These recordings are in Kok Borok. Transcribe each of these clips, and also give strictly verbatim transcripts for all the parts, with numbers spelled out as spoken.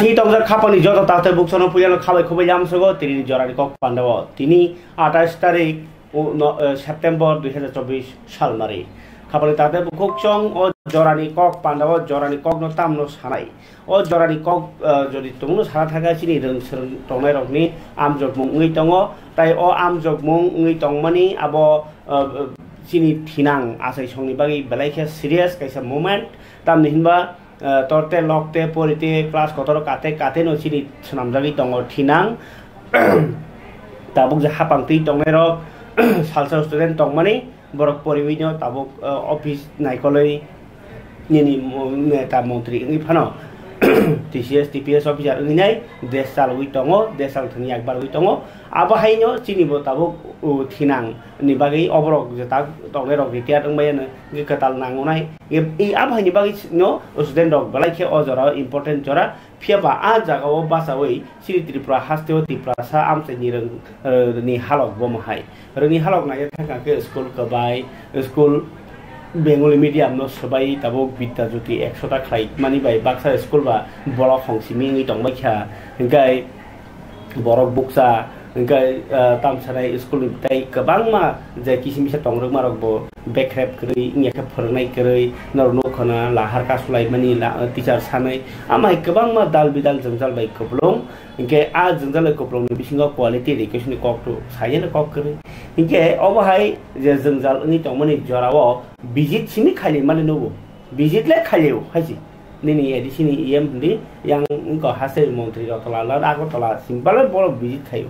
Tini tongjak khapangni joto takhtai bukchano puilano khabai khubai yamsogo tini jorani kok pandao. Tini atais tarik, o, no, eh, September dui hazar chobbish salmari. Khapangni takhtai bukhukchong o jorani kok pandao jorani kokno tamno sanai. O jorani kok, eh, jodi tongno sana thangkha chini rwng swrwng tongnairokni amjokmung wngwi tongo. Tai o amjokmung wngwi tongmani abo, eh, chini thinang achaisongni bagwi belai khe serious kaisa moment. Tamni hinba, eh, torte lokte porite class kotoro kate kate no chini swnamjagwi tongo thinang. Tabuk je hapang twi tongnairok salsa student tongmani borok poriwi no tabuk, eh, office naikolwi nini mo-, neta montri wngwi phano T C S, T P S officer wngwi nai desh chalwi tongo, desh chal thwngwi yakbar wi tongo. Abo haino chini bo tabuk, uh, thinang ni bagwi oborok je tak tongnai rok retire wngbai ano hwnkhe kwtal nangonai. I, i abo haini bagwi no student rok belai khe o jora o important jora. Phiya ba a jaga o bachaui chini Tripura haste o Tiprasa amchaini rwng, eh, ni halok bomo hai. Rwngni halok naina thangkha khe school kwbai, school Bengali medium no swbai tabuk Bidya Jyoti ekso ta khlai mani bai baksa school ba bolok hong simi wngwi tongbai kha. Hingkai borok bukcha, hingkai, ah, tamsanai school ni tai kwbangma je kisa misa tongrwkma rok bo bekrep kwrwi wngya khe phwrwngnai kwrwi norok nukho na lahar kasulaimani la-, teacher sanwi amai kwbangma dal bidal jwngjal bai kwplung. Hinkhe a jwngjal bai kwplungni bisingo quality education ni kok tu saiyano kok kwrwi. Hinkhe obo hai je jwngjal wngwi tongmani jorao visit simi khaili mani nugo. Visit le khailio haisi. Nini A D C ni E M hwndi yang wngkha haste montri Rotolal Agartala simple borok visit khaio.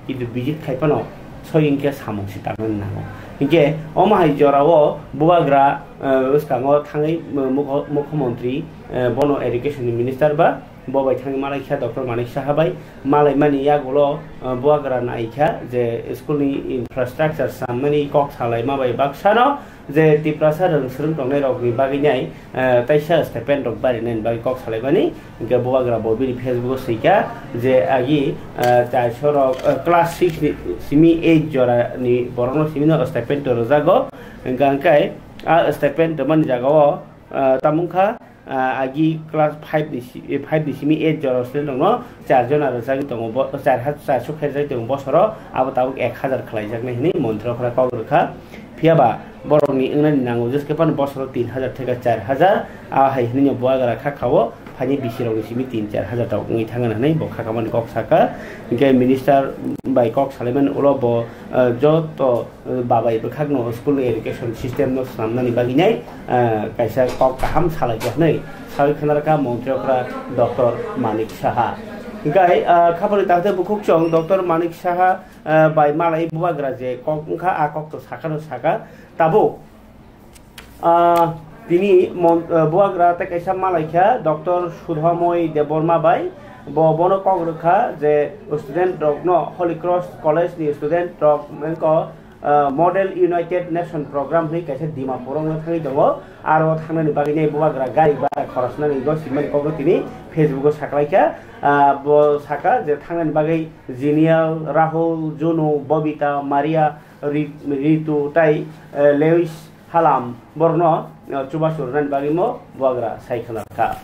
Kintu visit khai phano soi hinkhe samung si tangnani nango. Hinkhe omo hai jorao bubagra, eh, bwskango thangwi, eh, mukho-, mukhomontri, eh, bono education ni minister ba bo bai thangwi malaikha Doctor Manik Saha bai. Malaimani yagulo, eh, bubagra naikha je school ni infrastructure swnamnani kok salaima bai baksano je Tiprasa rwng swrwng tongnai rokni bagwi nai, eh, taisa stipend rok barinani bagwi kok salaimani. Hinkhe bubagra bo bini Facebook o swikha je agi, eh, chairso rok, eh, class six ni simi eight jora ni borokno simi no stipend rwjago. Hinkhe hingkai a stipend rwmani jagao, eh, tamo wngkha, ah, agi class five ni si-, eh, five ni simi eight jora student rokno char jona rwjagwi tongo, bo-, char ha-, char suk khe rwjagwi tongo bosoro, abo tabuk ek hazar khlaijaknai hwnwi montri rok kok rwkha. Phiya ba borokni wngnani nango jwskhe phano bosoro tin hazar theka char hazar, a hai hwnwi no bubagra kha kha-o phaini bisi rokni simi tin char hazar tabuk wngwi thangna hwnwi bo kha khamani kok saka. Hinkhe minister bai kok salaimani ulo bo, eh, joto babai bwkhakno school ni education system no swnamnani bagwi nai, ah, kaisa kok kaham salai kha hwnwi sawi khna rwkha montri okra Doctor Manik Saha. Hinkhe, ah, khapani takhtai bukhuk chwng Doctor Manik Saha, ah, bai malai bubagra je kok wngkha, a kok to sakha no saka. Tabuk, ah, tini mon-, ah, bubagra tei kaisa malai kha Doctor Sudhamoi Debbarma bai. Bo bono kok rwkha je student rokno Holy Cross College ni student rok wngkha, ah, Model United Nation Program hwnwi kaisa Dimapur o wngna thangwi tongo. Aro thangnani bagwi nai bubagra gari bhara khorosnani go simani kokno tini Facebook o saklaikha. Ah, bo saka je thangnani bagwi Jinial, Rahul, Junu, Bobita, Maria, Ri-, Ritu tai, eh, Lewis Halam borokno, eh, chubachu rwnani bagwi mo bubagra sai khna kha.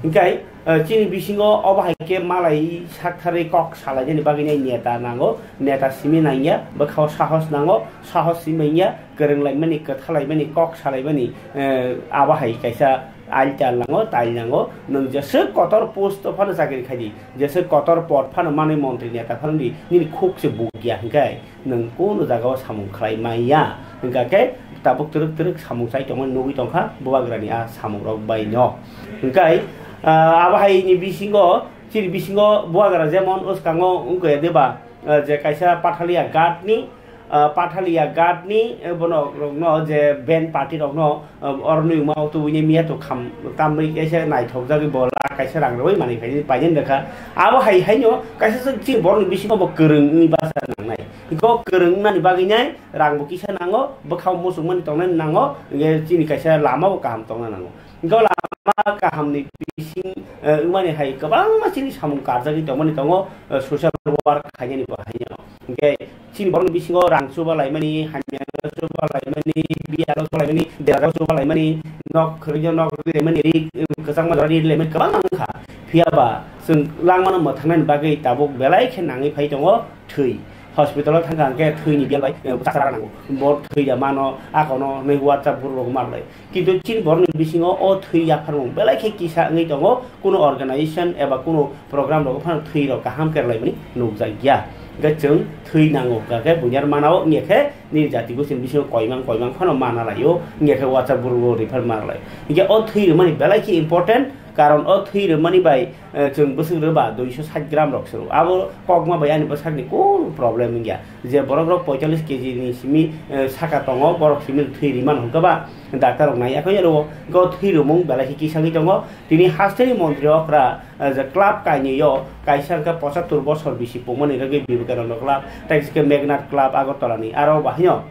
Hinkhe, eh, chini bisingo obo hai khe malai saktharwi kok salainani bagwi nai neta nango, neta simi nangya, bwkhao sahos nango, sahos simi manya, kwrwng laimani, kwtha laimani, kok salaimani, eh, abo hai kaisa ail tal nango, tail nango, nwng jeswk kotor post o phano chakri khai di, jeswk kotor pod phano manwi montri neta phano di, nini khuk se bugya hinkhe. Nwng kunu jaga o samung khlai manya, hwnkha khe tabuk twrwk twrwk samung chai tongmani nugwi tongkha bubagrani a samung rok bai no. Hwnkhe, ah, abo hai ni bisingo, chini bisingo bubagra jemon uskango wngkha de ba, ah, je kaisa Pathalia Ghat ni, ah, Pathalia Ghat ni, eh, bono rokno je band party rokno, ah, oroni wngma o tubui ni miya to kham tamri kaisa naithok jagwi bo lakh kaisa rang rwi manwi phai painani rwkha. Abo hai haino kaisa chwng chini borokni bisingo bo kwrwng wngwi bacha nangnai. Hwnkhe o kwrwng wngnani bagwi nai rang bo kisa nango, bwkhao muchungmani tongnani nango, hwnkhe chini kaisa lama bo kaham tongna nango. Hwnkhe o lama kahamni bising, eh, wngmani hai kwbangma chini samung karjagwi tongmani tongo, eh, social work khainani bo haino. Hwnkhe chini borokni bisingo rang chuba laimani, hamya chuba laimani, biyalo chuba laimani, dera chuba laimani, nok khwrwino nok rwi laimani, ri, eh, kwchangma jora ri laimani kwbangma wngkha. Phiya ba chwng langmano mwthangnaini bagwi tabuk belai khe nangwi phai tongo thwi. Hospital-o thangkha hwnkhe thwini bial bai, eh, bwsa chara nango. Bo thwi da mano, akono hwnwi WhatsApp group-o marlai. Kintu chini borokni bisingo o thwi yapharmung belai khe kisa wngwi tongo, kuno organization eba kuno program rogo phano thwi rok kaham khe rwlaimani nukjakya. Hwnkhe chwng thwi nango hwnkha khe bunyar mana-o wngya khe nini jati gosini bisingo koimang koimang phano mana lai-o, wngya khe WhatsApp group-o refer mana lai. Hwnkhe o thwi rwmani belai khe important, karon o thwi rwmani bai, eh, chwng bwswk rwba duiso sait gram rok se rw. Abo kokma bai ani bwsakni kunu problem wngya. Je borok rok poitallis kg ni simi, eh, saka tongo, borok simi thwi rwmani hwnkha ba, doctor rok naiya khe rw. Hwnkhe o thwi rwmung belai khe kisa wngwi tongo. Tini hasteni montri okra, eh, je club kainwi o kaisa hwnkhe pochattor bosor bisi pungmani rwgwi Vivekananda Club, tei khe Meghnad Club Agartala ni. Aro bahai no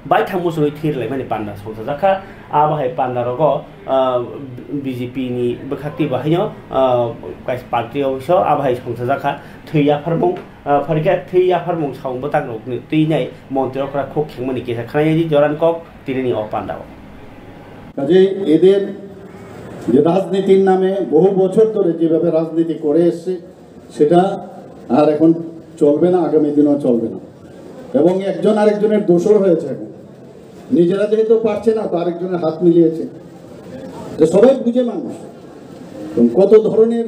baithang muchungwi thwi rwlaimani panda songchajakha. Abo hai panda rogo, ah, B J P ni bwkhak twi bahaino, ah, kaisa party office o abo hai songchajakha. Thwi yapharmung, ah, pharikhe thwi yapharmung saung bwtang rokni twi nai montri okra khuk khengmani kisa khwlainai di joran kok tinini o panda o. কাজেই এদের যে রাজনীতির নামে বহু বছর ধরে যেভাবে রাজনীতি করে এসছে, সেটা আর এখন চলবে না, আগামী দিনও চলবে না। এবং একজন আরেকজনের দোসর হয়েছে এখন। নিজেরা যেহেতু পারছে না, তো আরেকজনের হাত মিলিয়েছে। তো সবাই বুঝে মানুষ। এবং কত ধরনের,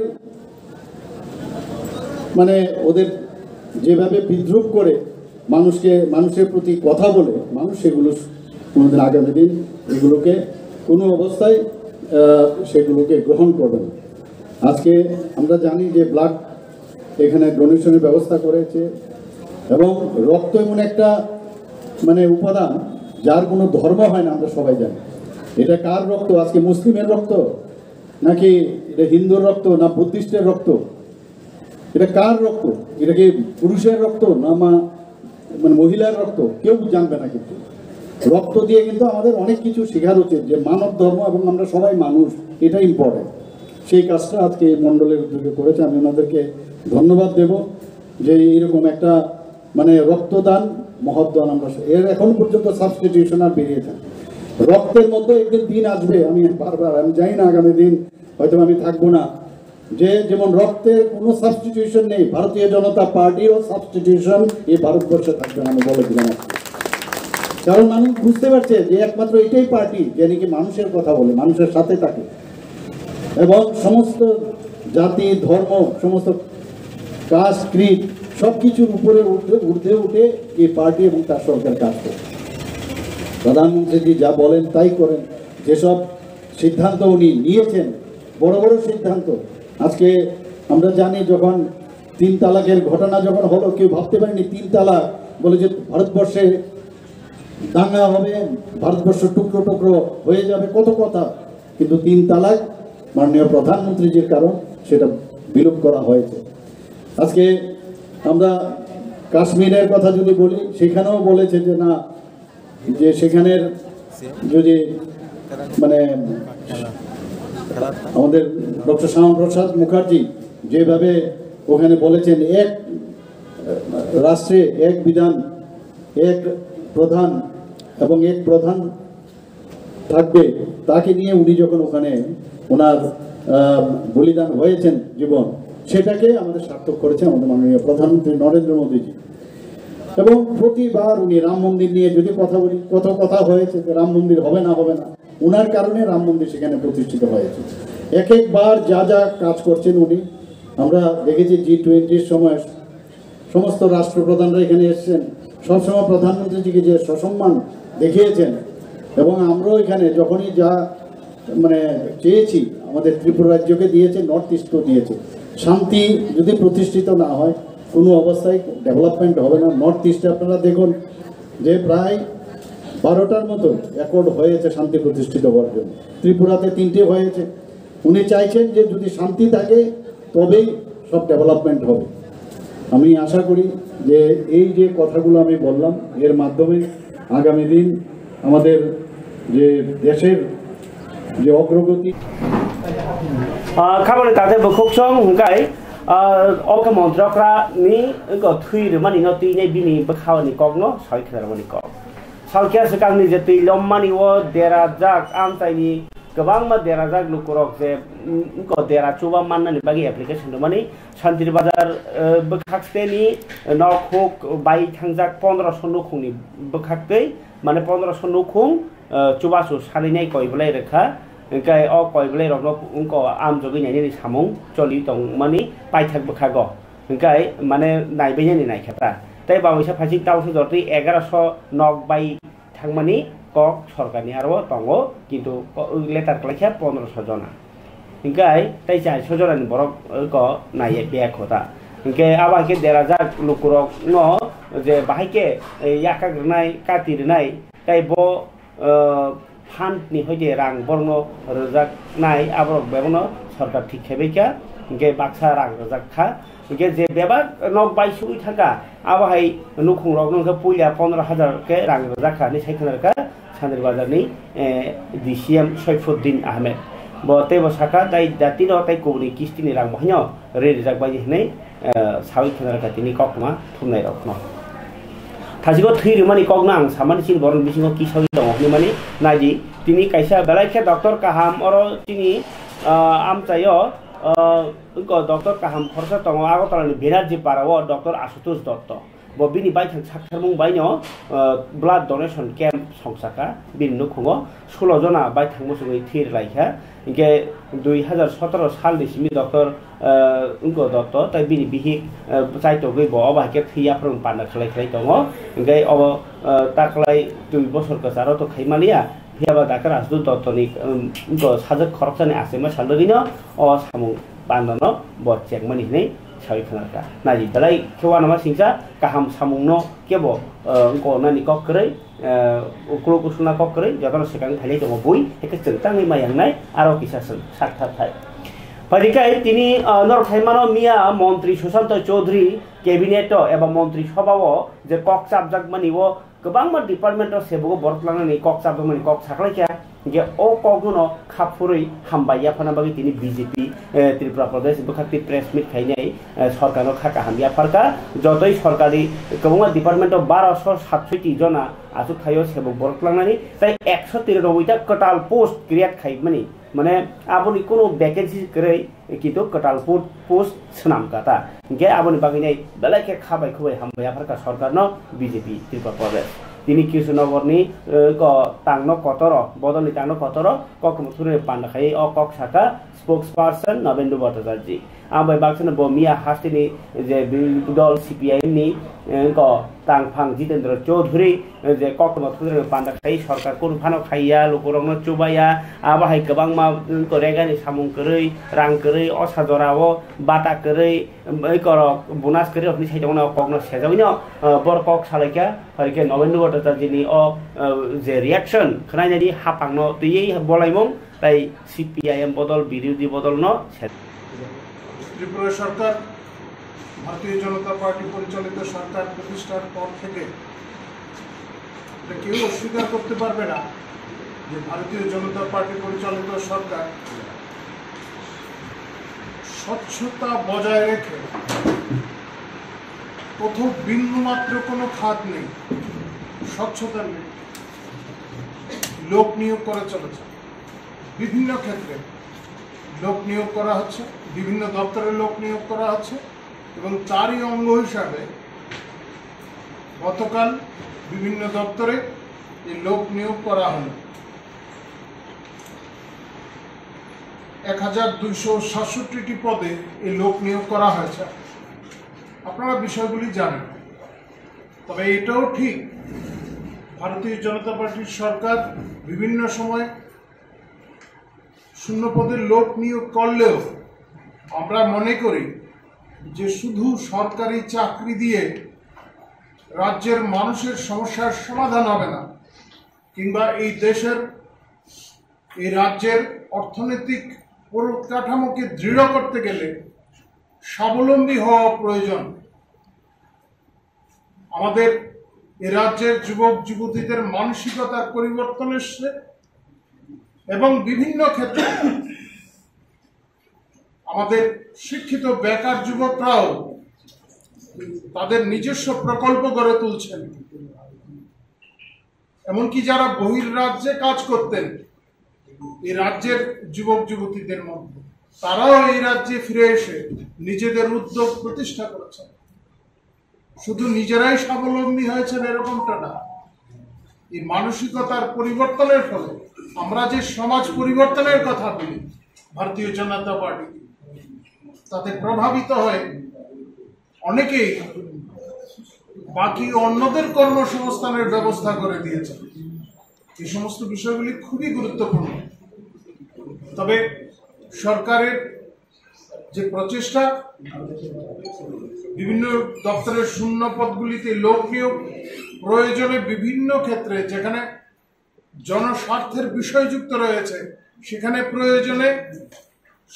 মানে, ওদের যেভাবে বিদ্রূপ করে মানুষকে, মানুষের প্রতি কথা বলে, মানুষ সেগুলো কোনোদিন আগামী দিন এগুলোকে কোনো অবস্থায়, আহ, সেগুলোকে গ্রহণ করবে না। আজকে আমরা জানি যে ব্লাড এখানে ডোনেশনের ব্যবস্থা করেছে এবং রক্ত এমন একটা, মানে, উপাদান, যার কোনো ধর্ম হয় না, আমরা সবাই জানি। এটা কার রক্ত? আজকে মুসলিমের রক্ত, নাকি এটা হিন্দুর রক্ত, না বুদ্ধিস্টের রক্ত? এটা কার রক্ত? এটা কি পুরুষের রক্ত না মা, মানে, মহিলার রক্ত? কেউ জানবে না। কিন্তু রক্ত দিয়ে কিন্তু আমাদের অনেক কিছু শেখার উচিত, যে মানব ধর্ম এবং আমরা সবাই মানুষ, এটা ইম্পর্টেন্ট। সেই কাজটা আজকে এই মণ্ডলের উদ্যোগে করেছে, আমি ওনাদেরকে ধন্যবাদ দেব যে এইরকম একটা, মানে, রক্তদান মহৎ দান। আমরা এর এখন পর্যন্ত সাবস্টিটিউশন আর বেরিয়েছে না। রক্তের মধ্যে একদিন দিন আসবে, আমি বারবার, আমি জানি না আগামী দিন হয়তো আমি থাকবো না, যে যেমন রক্তের কোনো সাবস্টিটিউশন নেই, ভারতীয় জনতা পার্টিরও সাবস্টিটিউশন এই ভারতবর্ষে থাকবে না, আমি বলে দিলাম আজকে। কারণ মানুষ বুঝতে পারছে যে একমাত্র এটাই পার্টি যে নাকি মানুষের কথা বলে, মানুষের সাথে থাকে এবং সমস্ত জাতি, ধর্ম, সমস্ত কাস্ট, ক্রিড, সব কিছুর উপরে উঠে, ঊর্ধ্বে উঠে এই পার্টি এবং তার সরকার কাজ করে। প্রধানমন্ত্রীজি যা বলেন তাই করেন, যেসব সিদ্ধান্ত উনি নিয়েছেন, বড় বড় সিদ্ধান্ত। আজকে আমরা জানি, যখন তিন তালাকের ঘটনা যখন হলো, কেউ ভাবতে পারেনি তিন তালাক বলে যে ভারতবর্ষে দাঙ্গা হবে, ভারতবর্ষ টুকরো টুকরো হয়ে যাবে, কত কথা। কিন্তু তিন তালাক মাননীয় প্রধানমন্ত্রীজির কারণ সেটা বিলোপ করা হয়েছে। আজকে আমরা কাশ্মীরের কথা যদি বলি, সেখানেও বলেছে যে না, যে সেখানের যদি, মানে, আমাদের ডক্টর শ্যামাপ্রসাদ মুখার্জি যেভাবে ওখানে বলেছেন, এক রাষ্ট্রে এক বিধান, এক প্রধান এবং এক প্রধান থাকবে, তাকে নিয়ে উনি যখন ওখানে ওনার, আহ, বলিদান হয়েছেন জীবন, সেটাকে আমাদের সার্থক করেছে আমাদের মাননীয় প্রধানমন্ত্রী নরেন্দ্র মোদীজি। এবং প্রতিবার উনি রাম মন্দির নিয়ে যদি কথা বলি, কত কথা হয়েছে যে রাম মন্দির হবে না, হবে না, ওনার কারণে রাম মন্দির সেখানে প্রতিষ্ঠিত হয়েছে। এক একবার যা যা কাজ করছেন উনি, আমরা দেখেছি জি টোয়েন্টির সময় সমস্ত রাষ্ট্রপ্রধানরা এখানে এসেছেন, সবসময় প্রধানমন্ত্রীজিকে যে সসম্মান দেখিয়েছেন, এবং আমরাও এখানে যখনই যা, মানে, চেয়েছি, আমাদের ত্রিপুরা রাজ্যকে দিয়েছে, নর্থ ইস্টকেও দিয়েছে। শান্তি যদি প্রতিষ্ঠিত না হয়, কোনো অবস্থায় ডেভেলপমেন্ট হবে না। নর্থ ইস্টে আপনারা দেখুন যে প্রায় বারোটার মতো অ্যাকর্ড হয়েছে শান্তি প্রতিষ্ঠিত হওয়ার জন্য, ত্রিপুরাতে তিনটে হয়েছে। উনি চাইছেন যে যদি শান্তি থাকে, তবেই সব ডেভেলপমেন্ট হবে। আমি আশা করি যে এই যে কথাগুলো আমি বললাম, এর মাধ্যমে আগামী দিন আমাদের যে দেশের যে অগ্রগতি, Ah, khabani tate bukhuk song hwnkhe, ah, o khe montrokra ni wngkha thwi rwmani no twi nai bini bwkha ni kok no soi khe rwmani kok. Salkhe swkang ni je twi lommani o dera jak amchai ni kwbangma derajak lukurok je, mm, wngkha dera chuba mannani bagwi application rwmani, Santri Bazar, eh, bwkhak steni nok huk bai thangjak pondroso nukhungni bwkhak tei, mane pondroso nukhung, eh, chubachu salinai koi belai rwkha, hwnkhe o koi belai rokno wngkha amjogwi nainani samung choli tongmani paithak bwkhago, hwnkhe mane naibainani naikha ta. Tei bamwisa phaichik tausa jotwi egaroso nok bai thangmani kok sorkarni aro tongo, kintu ko-, letter klaikha pondroso jona. Hingkai tei chaiso jorani borok, eh, ko naiye bek hota. Hingke abo hai khe derajak lukurokno je bahai khe, eh, yakak rwnai, kati rwnai, tei bo, eh, fund ni hoite rang borokno rwjaknai, aborok bebakno sorkar thik khe bai kha, hingke baksa rang rwjak kha. Hingke je bebak nok bai sugui thangkha, abo hai nukhung rokno hingke puila pondro hajar khe rang rwjak kha hinui sai khna rwkha Sandri Bazar ni, eh, D C M Saifuddin Ahmed. Bo tei bo saka tai jati no tai kubuni kisti ni rang bo haino re rijak bai hinui, eh, saui khna rwkha tini koktma thumnai rokno. Thasigo thwi rwmani kokno ang samani chini borok bisingo kisaui tongo hinui mani naidi tini kaisa belai khe doctor kaham oro chini, ah, amchaio, ah, wngkha doctor kaham khoroksa tongo Agartala ni Banerjee Para o doctor Ashutosh Dotto. Bo bini baithang saktharmung baino, ah, blood donation camp songsaka bini nukhungo sulo jona baithang muchungwi thwi rwlaikha. Hinkhe dui hazar sotoro salni simi doctor, ah, wngkha Dotto tei bini bihik, ah, chaitogwi bo obo hai khe thwi yapharung panda khlai khlai tongo. Hinkhe obo, ah, taklai dui bosor kwcharo to khai manliya. Phiya ba Doctor Ashutosh Dotto ni, um, wngkha sajwk khoroksani achaima salrwgwino o samung pandano bo chengmani hinwi saui khna rwkha. Naidi belai khe uanama singcha kaham samungno kebo, uh, wngkha nani kok kwrwi, uh, uklok uslokna kok kwrwi jotono swkang phailai tongo bui, hwnkhe chwng tangwi ma yangnai aro kisa chwng sak thar thai. Phaidi khe tini, uh, norok thai mano miya montri Sushanta Chowdhury cabinet o eba montri sobha o je kok chapjakmani o kwbangma department o sebugo borok langnani kok chapjakmani kok saklaikha, hingke o kokno kha phurwi hambai yaphana bagwi tini B J P, eh, Tripura Pradesh bwkhakti press meet khainai, eh, sorkarno kha kaham yapharkha, jotoi sorkari kwbangma department o baroso satsoti jona achuk thaio sebuk borok langnani, tei ekso tiranoboi ta kwtal post create khaimani, mane aboni kunu vacancy kwrwi, kintu kwtal put-, post swnam kha ta. Hinkhe aboni bagwi nai belai khe kha bai khubai hambai yapharkha sorkarno B J P Tripura Pradesh. Tini Krishnanagarni, eh, ko tangno kotoro, bodolni tangno kotoro, koktwma thurwi panda khai o kok saka spokesperson Nobendra Bhattacharjee. Ang bai baksano bo miya hasteni je birodhi dol C P I M ni, eh, ko tangphang Jitendra Chaudhary, je koktwma thudrwng panda khai sorkar kunu phano khaiya, lukurokno chubaiya, abo hai kwbangma, um, regani samung kwrwi, rang kwrwi, osa jorao bata kwrwi, um, ekorok bonus kwrwi, hwnwi sai tongmani o kokno sejagwino, uh, bor kok salaikha, phaikhe Nobendra Bhattacharjee ni o, uh, je reaction khwnainani hapangno twiwi bolaimung tai C P I M bodol, birodhi bodolno se- Tripura sorkar ভারতীয় জনতা পার্টি পরিচালিত সরকার প্রতিষ্ঠার পর থেকে এটা কেউ অস্বীকার করতে পারবে না যে ভারতীয় জনতা পার্টি পরিচালিত সরকার স্বচ্ছতা বজায় রেখে কোথাও বিন্দুমাত্র কোনো খাত নেই স্বচ্ছতা নেই। লোক নিয়োগ করে চলেছে বিভিন্ন ক্ষেত্রে। লোক নিয়োগ করা হচ্ছে, বিভিন্ন দপ্তরে লোক নিয়োগ করা হচ্ছে এবং তারই অঙ্গ হিসাবে গতকাল বিভিন্ন দপ্তরে এই লোক নিয়োগ করা হলো। এক হাজার দুইশো সাতষট্টিটি পদে এই লোক নিয়োগ করা হয়েছে। আপনারা বিষয়গুলি জানেন। তবে এটাও ঠিক, ভারতীয় জনতা পার্টির সরকার বিভিন্ন সময় শূন্য পদে লোক নিয়োগ করলেও আমরা মনে করি যে শুধু সরকারি চাকরি দিয়ে রাজ্যের মানুষের সমস্যার সমাধান হবে না, কিংবা এই দেশের, এই রাজ্যের অর্থনৈতিক পরিকাঠামোকে দৃঢ় করতে গেলে স্বাবলম্বী হওয়া প্রয়োজন। আমাদের এ রাজ্যের যুবক যুবতীদের মানসিকতার পরিবর্তন এসছে এবং বিভিন্ন ক্ষেত্রে আমাদের শিক্ষিত বেকার যুবকরাও তাদের নিজস্ব প্রকল্প গড়ে তুলছেন। এমনকি যারা বহির রাজ্যে কাজ করতেন, এই রাজ্যের যুবক যুবতীদের মধ্যে। তারাও এই রাজ্যে ফিরে এসে নিজেদের উদ্যোগ প্রতিষ্ঠা করেছেন। শুধু নিজেরাই স্বাবলম্বী হয়েছেন এরকমটা না, এই মানসিকতার পরিবর্তনের ফলে আমরা যে সমাজ পরিবর্তনের কথা বলি ভারতীয় জনতা পার্টি, তাতে প্রভাবিত হয়ে অনেকেই বাকি অন্যদের কর্মসংস্থানের ব্যবস্থা করে দিয়েছেন। এই সমস্ত বিষয়গুলি খুবই গুরুত্বপূর্ণ। তবে সরকারের যে প্রচেষ্টা, বিভিন্ন দপ্তরের শূন্য পদগুলিতে লোক নিয়োগ, প্রয়োজনে বিভিন্ন ক্ষেত্রে যেখানে জনস্বার্থের বিষয় যুক্ত রয়েছে, সেখানে প্রয়োজনে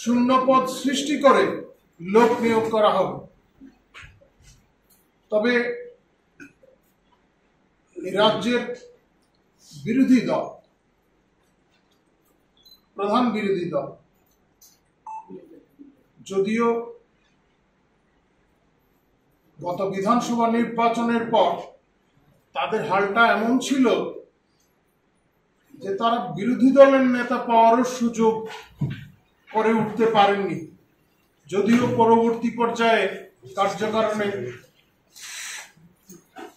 শূন্য পদ সৃষ্টি করে লোক নিয়োগ করা হবে। তবে এই রাজ্যের বিরোধী দল, প্রধান বিরোধী দল, যদিও গত বিধানসভা নির্বাচনের পর তাদের হালটা এমন ছিল যে তারা বিরোধী দলের নেতা পাওয়ারও সুযোগ করে উঠতে পারেননি, যদিও পরবর্তী পর্যায়ে কার্যকারণে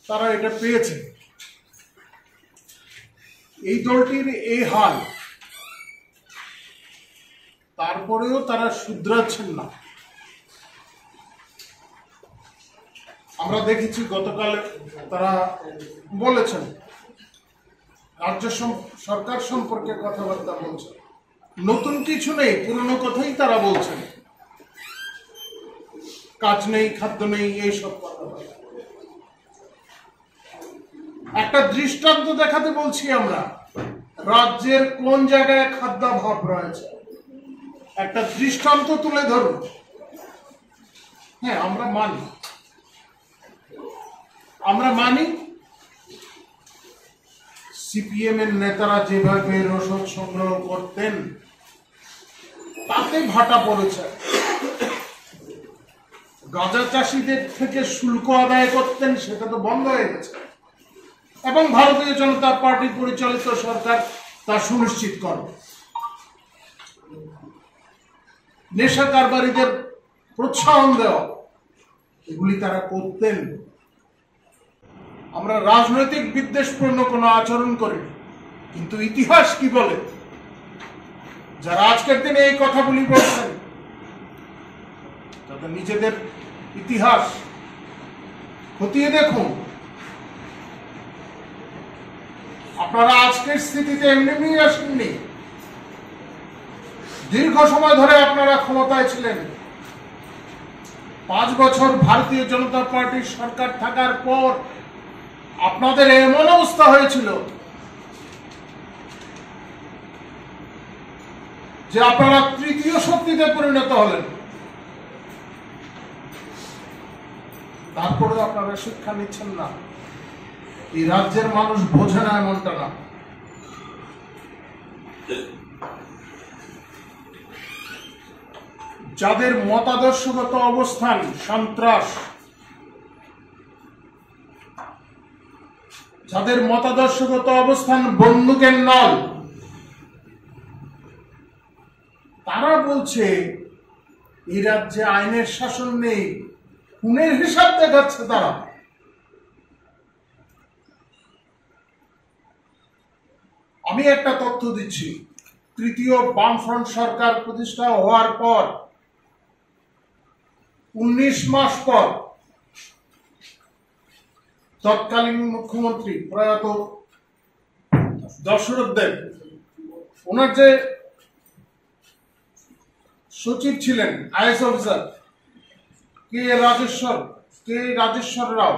তারা এটা পেয়েছে। এই দলটির এই হাল, তারপরেও তারা শুধরাচ্ছেন না। আমরা দেখেছি গতকাল তারা বলেছেন রাজ্য সম-, সরকার সম্পর্কে কথাবার্তা বলছেন, নতুন কিছু নেই, পুরনো কথাই তারা বলছেন। কাজ নেই, খাদ্য নেই, এইসব কথা। একটা দৃষ্টান্ত দেখাতে বলছি আমরা, রাজ্যের কোন জায়গায় খাদ্যাভাব রয়েছে, একটা দৃষ্টান্ত তুলে ধরুন। হ্যাঁ, আমরা মানি, আমরা মানি, সিপিএম এর নেতারা যেভাবে রসদ সংগ্রহ করতেন, তাতে ভাটা পড়েছে। গাঁজা চাষিদের থেকে শুল্ক আদায় করতেন, সেটা তো বন্ধ হয়ে গেছে। এবং ভারতীয় জনতা পার্টি পরিচালিত সরকার তা সুনিশ্চিত করে। নেশা কারবারিদের প্রোৎসাহন দেওয়া, এগুলি তারা করতেন। আমরা রাজনৈতিক বিদ্বেষপূর্ণ কোনো আচরণ করিনি, কিন্তু ইতিহাস কি বলে? যারা আজকের দিনে এই কথাগুলি বলছেন, তাদের নিজেদের ইতিহাস খতিয়ে দেখুন। আপনারা আজকের স্থিতিতে এমনি এমনি আসেননি। দীর্ঘ সময় ধরে আপনারা ক্ষমতায় ছিলেন। পাঁচ বছর ভারতীয় জনতা পার্টির সরকার থাকার পর আপনাদের এমন অবস্থা হয়েছিল যে আপনারা তৃতীয় শক্তিতে পরিণত হলেন। তারপরেও আপনারা শিক্ষা নিচ্ছেন না। এই রাজ্যের মানুষ বোঝে না এমনটা না। যাদের মতাদর্শগত অবস্থান সন্ত্রাস, যাদের মতাদর্শগত অবস্থান বন্দুকের নল, তারা বলছে এই রাজ্যে আইনের শাসন নেই, খুনের হিসাব দেখাচ্ছে তারা। আমি একটা তথ্য দিচ্ছি, তৃতীয় বামফ্রন্ট সরকার প্রতিষ্ঠা হওয়ার পর উনিশ মাস পর তৎকালীন মুখ্যমন্ত্রী প্রয়াত দশরথ দেব, ওনার যে সচিব ছিলেন, আইএস অফিসার কে রাজেশ্বর, কে রাজেশ্বর রাও,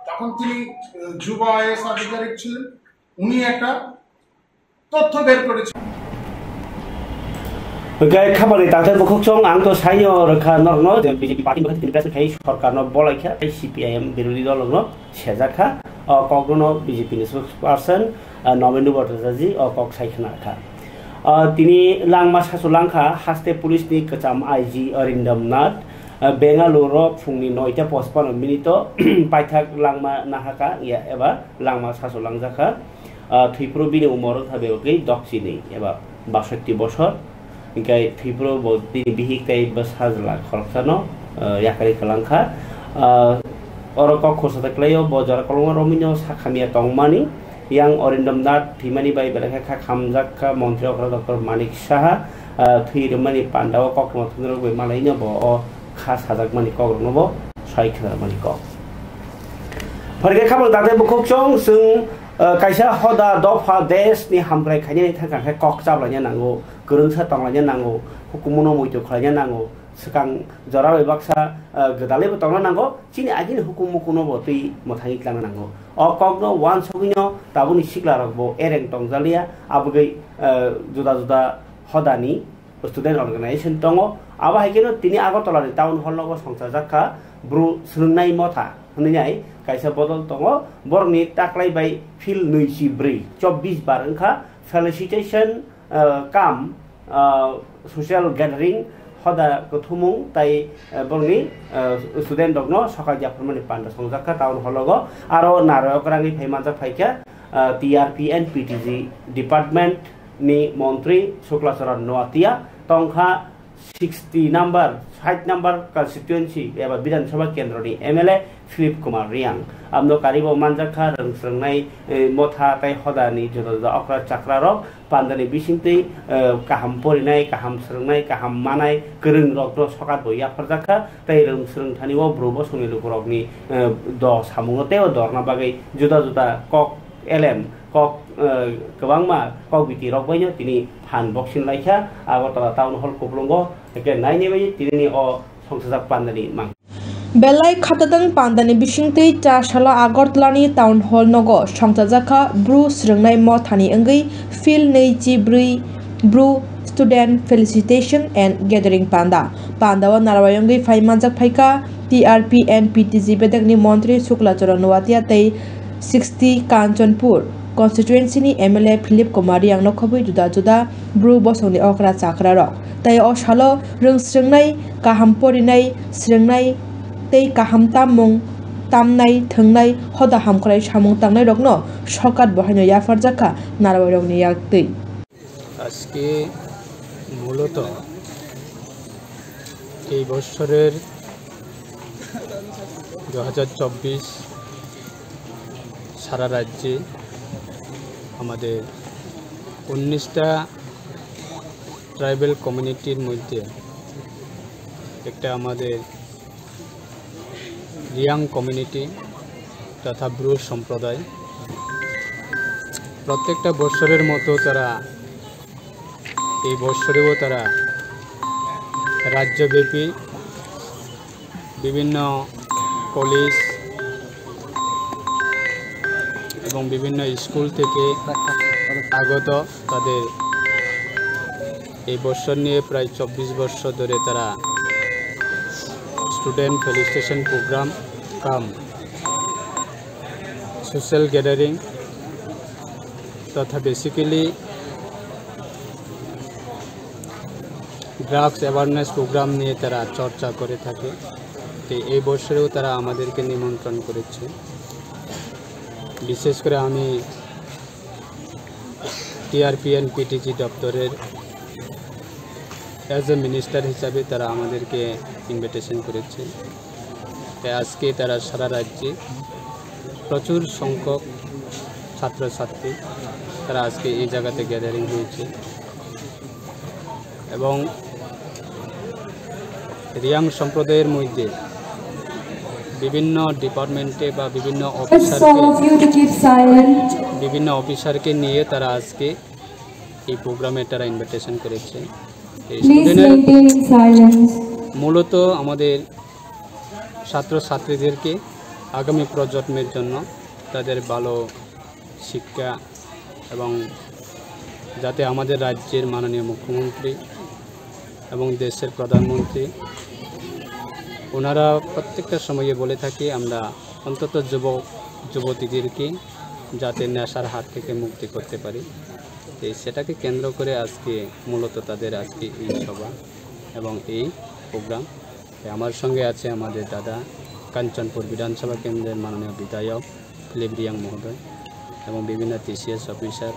তখন তিনি, আহ, যুব আইএস আধিকারিক ছিলেন। উনি একটা তথ্য বের করেছেন। Hwnkhe khabangni takhtai bwkhwk chwng ang to saio rwkha norokno je B J P party bwkha tini press khai sorkarno bolai kha tei C P I M birodhi dolrokno sejak kha. O kokno B J P ni spokesperson, ah, Nobendra Bhattacharya ji o kok sai khna kha. Ah, tini langma sasu langkha haste police ni kwcham I G Arindam Nath, ah, Bengaluru o phungni noita pochpano minute o paithak langma nahaka ya eba langma sasu langjakha. Ah, thwipro bini umor wngkha bebagwi dokchini eba basotti bosor. Hinkhe thwipro bo bini bihik tei bwsajla khoroksano, ah, yakarwi kwlangkha. Ah, oro kok khorsa ta kwlaio, bo jora kolokma romwino sakhamya tongmani. Yang Arindam Nath thwimani bai belai khe kha khamjak kha montri okra Doctor Manik Saha, ah, thwi rwmani pandao kokrwma thumnarok bai malaino bo o kha sajakmani kokrokno bo soi khnarwmani kok. Phai khe khabang dakti bukhuk chwng chwng, ah, kaisa hoda dopha desh ni hamkrai khainani thangkha khe kok chablaina nango, kwrwngsa tonglaina nango, hukumu no muitu khlaina nango, swkang jora bai baksa, ah, gwdalwi bo tongna nango, chini agini hukumu kuno bo twi mwthangwi tlangna nango. O kokno uansugwino tabukni siklarok bo ereng tongjalia, abwgwi, ah, juda juda hodani student organization tongo. Abo hai kheno tini Agartala ni town hall nogo songchajak kha Bru Swrwngnai Motha hwnwi nai kaisa bodol tongo. Borokni taklai bai field nwi chi bwrwi, chobbish bar wngkha felicitation, ah, cum, ah, social gathering, hoda kuthumung tai, ah, borokni, ah, student rokno sokai yapharmani panda songjak kha town hall nogo. Aro narwk rangwi phai manjak phai kha, ah, T R P and P T G department ni montri Sukla Charan Noatia tongkha sixty number, sait number constituency eba Bidhan Sabha kendro ni M L A Philip Kumar Reang. Amno karibo manjak kha rwng swrwngnai, eh, motha tei hoda ni juda juda okra chakra rok pandani bisingtwi, eh, kaham porinai, kaham swrwngnai, kaham manai kwrwng rok no sokat bo yapharjak kha tei rwng swrwng thani o bru bosongni lukurokni, eh, do samungno tei o dorna bagwi juda juda kok elem kok, eh, kwbangma kok biti rok baino tini phan boxing laikha Agartala Town Hall kuplungo, hwnkhe naini bai tini ni o songchajak pandani mang. Belai khatatang pandani bisingtwi char salo Agartala ni Town Hall nogo songchajak kha Bru Swrwngnai Mothani wngwi field nwi chi bwrwi Bru Student Felicitation and Gathering Panda. Panda o narwai wngwi phai manjak phaikha T R P and P T G bedekni montri Sukla Charan Noatia tei sixty Kanchanpur constituency ni M L A Philip Kumar Reang no khobwi juda juda bru bosongni okra chakra rok tei o salo rwng swrwngnai, kaham porinai, swrwngnai tei kaham tammung tamnai, thwngnai, hoda hamkrai samung tangnai rokno sokat bo haino yapharjak kha narwai rokni yaktwi. আজকে মূলত এই বছরের দু হাজার চব্বিশ সারা রাজ্যে আমাদের উনিশটা ট্রাইবাল কমিউনিটির মধ্যে একটা আমাদের রিয়াং কমিউনিটি তথা ব্রু সম্প্রদায় প্রত্যেকটা বৎসরের মতো তারা এই বৎসরেও তারা রাজ্যব্যাপী বিভিন্ন কলেজ এবং বিভিন্ন স্কুল থেকে আগত তাদের এই বৎসর নিয়ে প্রায় চব্বিশ বৎসর ধরে তারা স্টুডেন্ট ফেলিসিটেশন প্রোগ্রাম কাম সোশ্যাল গ্যাদারিং তথা বেসিক্যালি ড্রাগস অ্যাওয়ারনেস প্রোগ্রাম নিয়ে তারা চর্চা করে থাকে। তো এই বছরেও তারা আমাদেরকে নিমন্ত্রণ করেছে। বিশেষ করে আমি টিআরপি অ্যান্ড পিটিজি দপ্তরের অ্যাজ এ মিনিস্টার হিসাবে তারা আমাদেরকে ইনভিটেশন করেছে। তাই আজকে তারা সারা রাজ্যে প্রচুর সংখ্যক ছাত্রছাত্রী তারা আজকে এই জায়গাতে গ্যাদারিং হয়েছে এবং রিয়াং সম্প্রদায়ের মধ্যে বিভিন্ন ডিপার্টমেন্টে বা বিভিন্ন It's অফিসারকে all of you to keep silent. বিভিন্ন অফিসারকে নিয়ে তারা আজকে এই প্রোগ্রামে তারা ইনভিটেশন করেছে। এই Please স্টুডেন্ট maintain silence. মূলত আমাদের ছাত্রছাত্রীদেরকে আগামী প্রজন্মের জন্য তাদের ভালো শিক্ষা এবং যাতে আমাদের রাজ্যের মাননীয় মুখ্যমন্ত্রী এবং দেশের প্রধানমন্ত্রী ওনারা প্রত্যেকটা সময়ে বলে থাকে, আমরা অন্তত যুবক যুবতীদেরকে যাতে নেশার হাত থেকে মুক্তি করতে পারি। তো সেটাকে কেন্দ্র করে আজকে মূলত তাদের আজকে এই সভা এবং এই প্রোগ্রাম। তো আমার সঙ্গে আছে আমাদের দাদা কাঞ্চনপুর বিধানসভা কেন্দ্রের মাননীয় বিধায়ক ফিলিপ রিয়াং মহোদয়। এবং বিভিন্ন টিসিএস অফিসার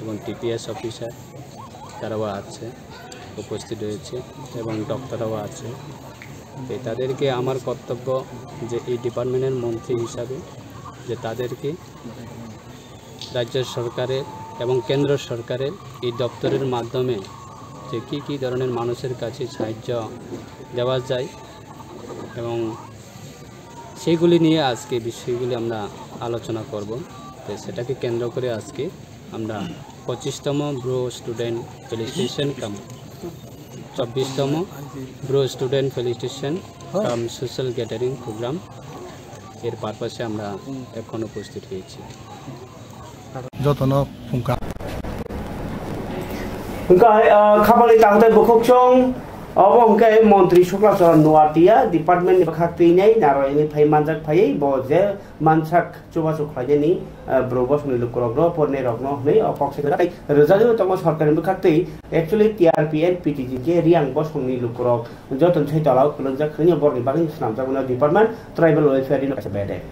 এবং টিপিএস অফিসার, তারাও আছে, উপস্থিত রয়েছে এবং ডক্টররাও আছে। তো তাদেরকে আমার কর্তব্য যে এই ডিপার্টমেন্টের মন্ত্রী হিসাবে যে তাদেরকে রাজ্য সরকারের এবং কেন্দ্র সরকারের এই দপ্তরের মাধ্যমে যে কী কী ধরনের মানুষের কাছে সাহায্য দেওয়া যায় এবং সেইগুলি নিয়ে আজকে বিষয়গুলি আমরা আলোচনা করব। তো সেটাকে কেন্দ্র করে আজকে আমরা পঁচিশতম ব্রু স্টুডেন্ট ফেলিসিটেশন কাম চব্বিশতম ব্রু স্টুডেন্ট ফেলিসিটেশন কাম সোশ্যাল গ্যাদারিং প্রোগ্রাম এর পারপাসে আমরা এখন উপস্থিত হয়েছি। Jotono phungkha. Hwnkhe, ah, khapangni takhuk tei bukhuk chwng, obo hwnkhe Montri Sukla Charan Noatia department ni bwkhak twi nai naro ini phai manjak phaiwi bo je mansak chubachu khlainani, ah, bwrwi bosongni lukurokno, porinai rokno hwnwi o kok se kwrak tei rwjagwi tongo sorkarni bwkhak twi. Actually, T R P and P T G khe Riang bosongni lukurok jotoni sai tola o kwlwngjak hwnwi borokni bagwi swnamjak mano department tribal welfare ni kaisa bedek.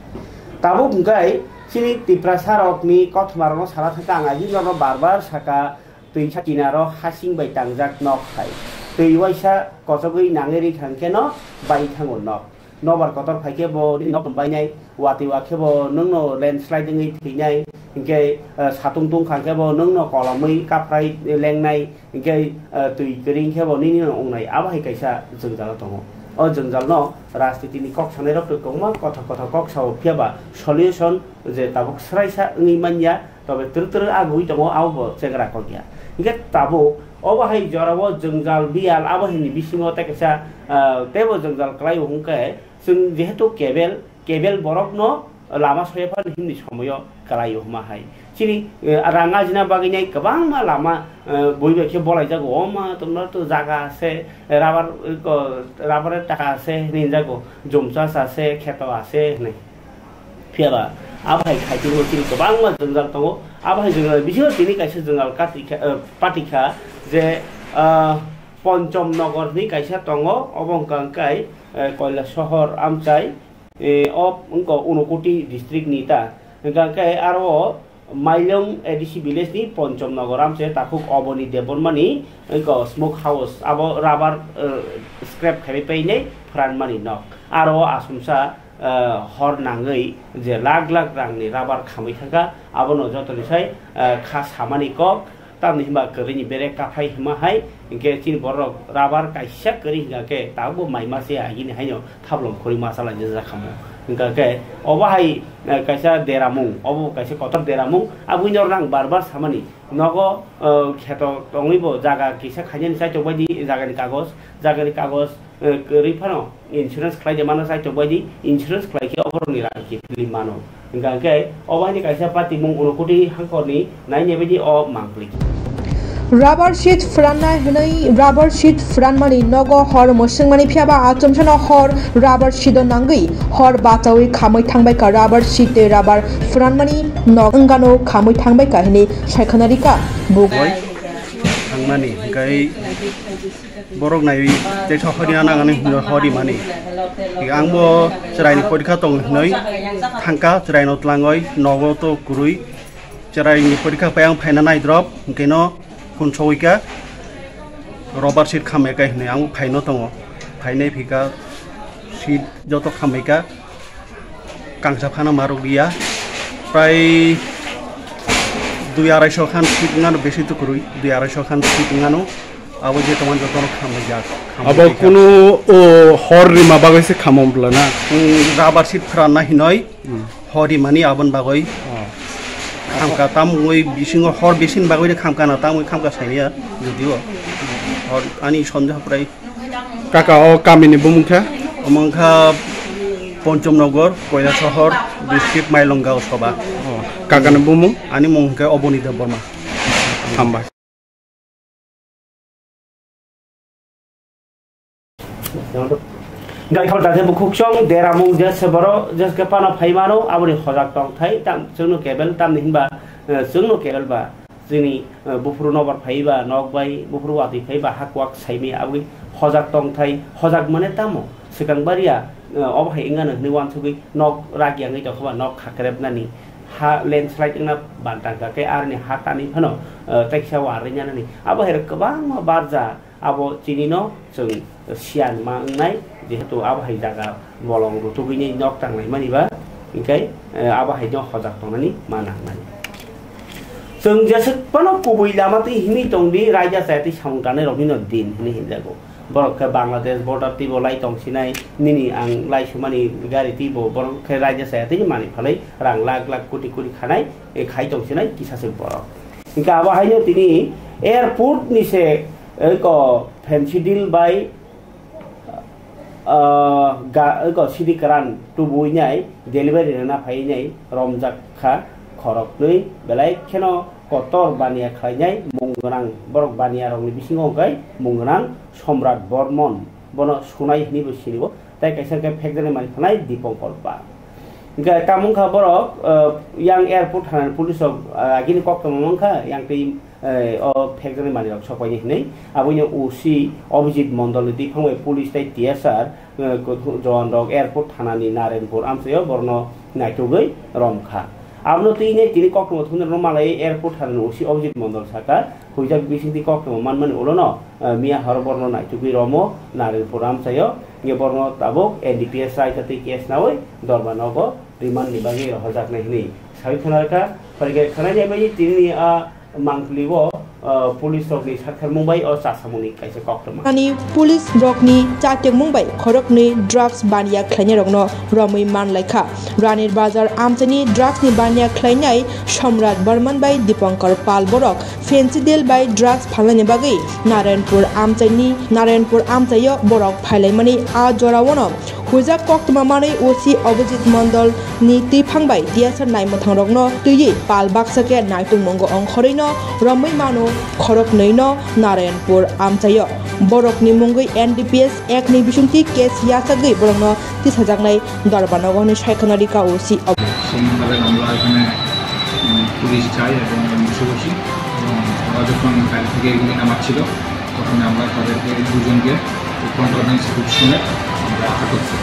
Tabuk hwnkhe chini Tiprasa rokni kothoma rokno sana thangkha ang agini rokno bar bar saka twisa kinaro hasing bai tangjak nok hai. Twi waisa kochogwi nangwi rikha hwnkhe no bai thango nok. Nobar kotor phaikhe bo nini nok bainai, watwi wa khe bo nwngno landslide wngwi thwinai, hinkhe, eh, satung tungkha khe bo nwngno kolomwi kaphrai lengnai, hinkhe, eh, twi kwrwi khe bo nini no wngnai, abo hai kaisa jwngjalo tongo. O jwngjalno rajnitini kok sanairok twi kwbangma kothok kothok kok sao, phiya ba solution je tabuk swraisa wngwi manya, tobe twrwk twrwk agwi tongo, abo bo chegra kok ya. Hinkhe tabuk obo hai jorao jwngjal biyal abo haini bisingo tei kaisa, ah, teibo jwngjal kwlaio hwnkhe chwng jehetu cable, cable borokno lama soya phano himni somoyo kwlaio hwma hai. Chini, eh, rang ajina bagwi nai kwbangma lama, eh, bui bai khe bolaijago, o ma tomno to jaga ase, rubber, eh, ko-, rubber taka ase hinwi hinjago, jumchas ase, kheto ase hinwi. Phiya ba, abo hai khai tongmo chini kwbangma jwngjal tongo. Abo hai jwngjal bisingo tini kaisa jwngjal kati kha, eh, pati kha je, ah, Ponchom Nogor hinwi kaisa tongo, obo wngkha hwnkhe, eh, Koilasohor amchai, eh, o wngkha Unakoti district ni ta. Hwnkha hwnkhe aro o Mailong A D C village ni Ponchom Nogor amchai takhuk Oboni Debbarma ni wngkha smoke house, abo rubber, eh, scrap khaiwi painai phranmani nok. Aro o asumsa ah, hor nangwi je lakh lakh rangni rubber khamwi thangkha, abono jotoni sai, ah, kha samani kok, tamni hwnba kwrwini bere kaphai hwnma hai, hinkhe chini borok rubber kaisa kwrwi hwnkha khe tabukbo mai mase agini haino thaplom khorwi ma chalai jak khamo. Hwnkha khe obo hai, ah, kaisa deramung, obo kaisa kotor deramung, aboni norok ang bar bar samani, nogo, ah, kheto tongwibo jaga kisa khainani chaitok baidi jagani kagoj, jagani kagoj, eh, kwrwi phano insurance khlai de mano, chaitok bai di insurance khlai khe oborokni rang kiphilwi mano. Hwnkha hwnkhe obo haini kaisa patimung Unakoti hangkorni nainai bai di o mangpli. Rubber sheet phranna hwnwi rubber sheet phranmani nogo hor mwswngmani, phiya ba achomsano hor rubber sheet o nangwi hor bachaui khamwi thangbai kha. Rubber sheet tei rubber phranmani nog wngano khamwi thangbai kha hwnwi sai khwna rikha. Buk- Oi, thangmani hwnkhe borok naiwi tei thok hori na nangani hwnwi hori mani. Ang bo chwraini porikha tong hwnwi thangkha, chwraino tlangwi nogo to kwrwi. Chwraini porikha pai ang phaina naidrop, hwnkhe no phone sogwi kha. Rubber sheet khamai kai hwnwi ang phaino tongo. Phainai phika sheet joto khamai kha. Kangsa phano marok ya. Prai dui arai so khan feet wngano besi tukurui, dui arai so khan feet wngano. Abo je tomon jotono khamai jak. Abo kunu, o, hor rima bagwi se khamom bla na? Rubber sheet phranna hinoi, hor rimani abon bagwi. Khamka tamwi bisingo hor bisin bagwi de khamka na tamwi khamka saiya, judio. Hor ani sondeho prai. Kaka, o kamini bumung khe? Omo wngkha Ponchom Nogor, Koilasohor, district Mailongga o soba. O, kakani bumung? Ani mung hwnkhe Oboni Debbarma. Hambai. Gai khol tate bukhuk chong deramung jese boro jeske pano phaimano aboni hojak tongthai tam chwngno kebel tamni hinba, eh, chwngno kebel ba. Chini, eh, buphuru nobar phaiba nok bai, buphuru watwi phaiba hakuak saimi abwi hojak tongthai, hojak mane tamo? Swkang baria, eh, obo hai wngano hwnwi uansugwi nok rak yangwi tongkha ba nok khakrepnani. ha landslide wngna bantang kha, khe aroni ha tanwi phano, eh, teksa warwi nani. Abo hai rok kwbangma barja, abo chini no chwng siyan ma wngnai, jehetu abo hai jaga bolong rutugwi nok tanglai mani ba, hinkhe, eh, abo hai no hojak tongnani ma nangnai. Chwng jeswk phano kubui lama twi himwi tongdi, raida chaya twi samung tanai rokni no din hinwi hinjago. Borok khe Bangladesh border twibo lai tongsinai, nini ang lai sumani gari twibo borok khe raida chaya twi mani phalwi rang lakh lakh koti koti khanai, eh, khai tongsinai kisaswk borok. Hinkhe abo haino tini airport ni se, eh, ko Fancy Deal bai, ah, ga, eh, ko City Karan tubuinai delivery rwna phainai romjak kha khoroknwi belai kheno kotor baniya khlainai mung gwnang borok baniya rokni bisingo hwnkhe mung gwnang Somrat Bormon bono sunai hinwi bo sinibo. Tai kaisa khe phekjaknai mani phanai Dipankar Pal. Hingkhe tamo wngkha borok, eh, yang airport thanani police rok, eh, agini koktwma mankha, yang twi, eh, o phekjaknai mani rok sokpaini hinwi. Aboni O C Abhijit Mondol ni twi phangbai police tai T S R, eh, jowan rok airport thanani Narenpur amchaio borokno naitugwi romkha. Abono twi nai tini koktwma thumnai rokno malai airport thanani O C Abhijit Mondol saka, huijak bisingtwi koktwma manmani ulono, eh, miya horo borokno naitugwi romo Narenpur amchaio. Hingke borokno tabuk N D P S raida twi case nawi dorba nogo remand ni bagwi rohorjaknai hwnwi sawi khwnarkha. Phaikhe khwnai nai bai tini a mangpili o, ah, police rokni sakharmung bai o chasamungni kaisa koktwma. Ani police rokni chatekmung bai khoroknwi drugs baniya khlainai rokno romwi manlaikha. Ranir Bazar amchaini drugs ni baniya khlainai Somrat Barman bai Dipankar Pal borok Fancy Deal bai drugs phalnani bagwi Narenpur amchaini, Narenpur amchaio borok phailaimani a joraono huijak koktwma manwi O C Abhijit Mondol ni twiphang bai T S R naimwthang rokno twiwi pal baksa khe naitungmungo ongkhorwino romwi mano khoroknwino Narenpur amchaio. Borokni mungwi N D P S Act ni bisingtwi case yachagwi borokno tisajaknai dorba nogo hwnwi sai khwna rikha O C Abhijit. সেই মোতাবেক আমরা এখানে, উম, পুলিশ যাই এবং আমি বসে বসি এবং ওরা যখন বাইরে থেকে এগুলি নামাচ্ছিল, তখন আমরা তাদেরকে দুজনকে কন্ট্রোল শুনে আমরা আটক করি।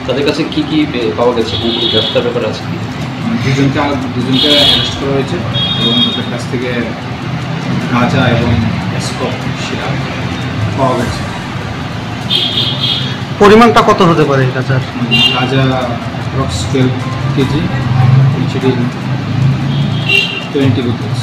তাদের কাছে কি কি পে-, পাওয়া গেছে? কোন কোন গ্রেফতার ব্যাপারে আছে কি? উম, দুজনকে আ-, দুজনকে অ্যারেস্ট করা হয়েছে এবং তাদের কাছ থেকে গাঁজা এবং স্কচ সিরা পাওয়া গেছে। পরিমাণটা কত হতে পারে এই গাঁজার? গাঁজা approx twelve KG, CD twenty rupees.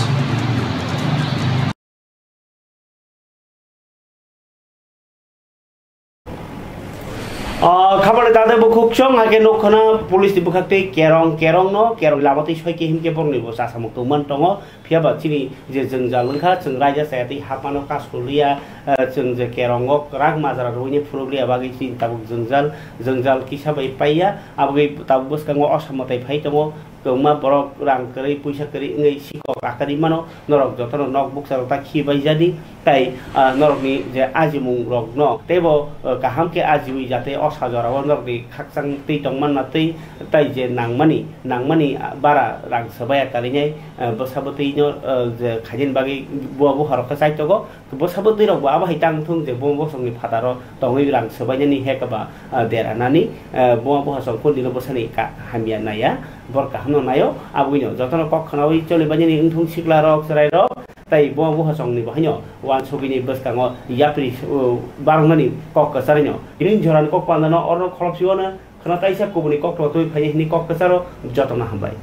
Ah, khabale tade bukhuk chong hake nukkhana police ni bwkhak tei kerong, kerong no, kerong lama tei soi khe himkhe borok ni bo chasamung tongman tongo. Phiya ba chini je jwngjal wngkha, chwng raida chaya tei hapmano kasuluya, eh, chwng je kerongo kwrak majra rwini phunukliya bagwi chini tabuk jwngjal, jwngjal kisa bai paiya, aboni tabuk bwskango osamwtai phai tongo. Kwbangma borok rang kwrwi, puisa kwrwi wngwi sikok akwrwi mano, norok jotono nok bukcharo ta khibaijadi, tai, ah, norokni je ajimung rokno teibo, ah, kaham khe ajiwi jate o sajorao norokni khakchang twi tongmanna twi, tai je nangmani, nangmani, ah, bara rang swbaiya karinai, ah, bwsa bwtwino, ah, je khainani bagwi bua buharok khe chaitogo. Bwsa bwtwi rok bo abo hai tang thung je buma bosongni phataro tongwi rang swbainani heka ba, ah, deranani, ah, buma bosong kundino bwsani ka-, hamya naiya, bor kahamno naio, abwino jotono kok khnawi cholibainani wngthung sikla rok, chwrai rok, tai buma bosongni bo haino wansugwini bwskango yapri, uh, baroknani kok kwcharino. Tini jorani kok pandano orno kholopsio no khna taisa kubuni kok twi phai hini kok kwcharo jotono hambai.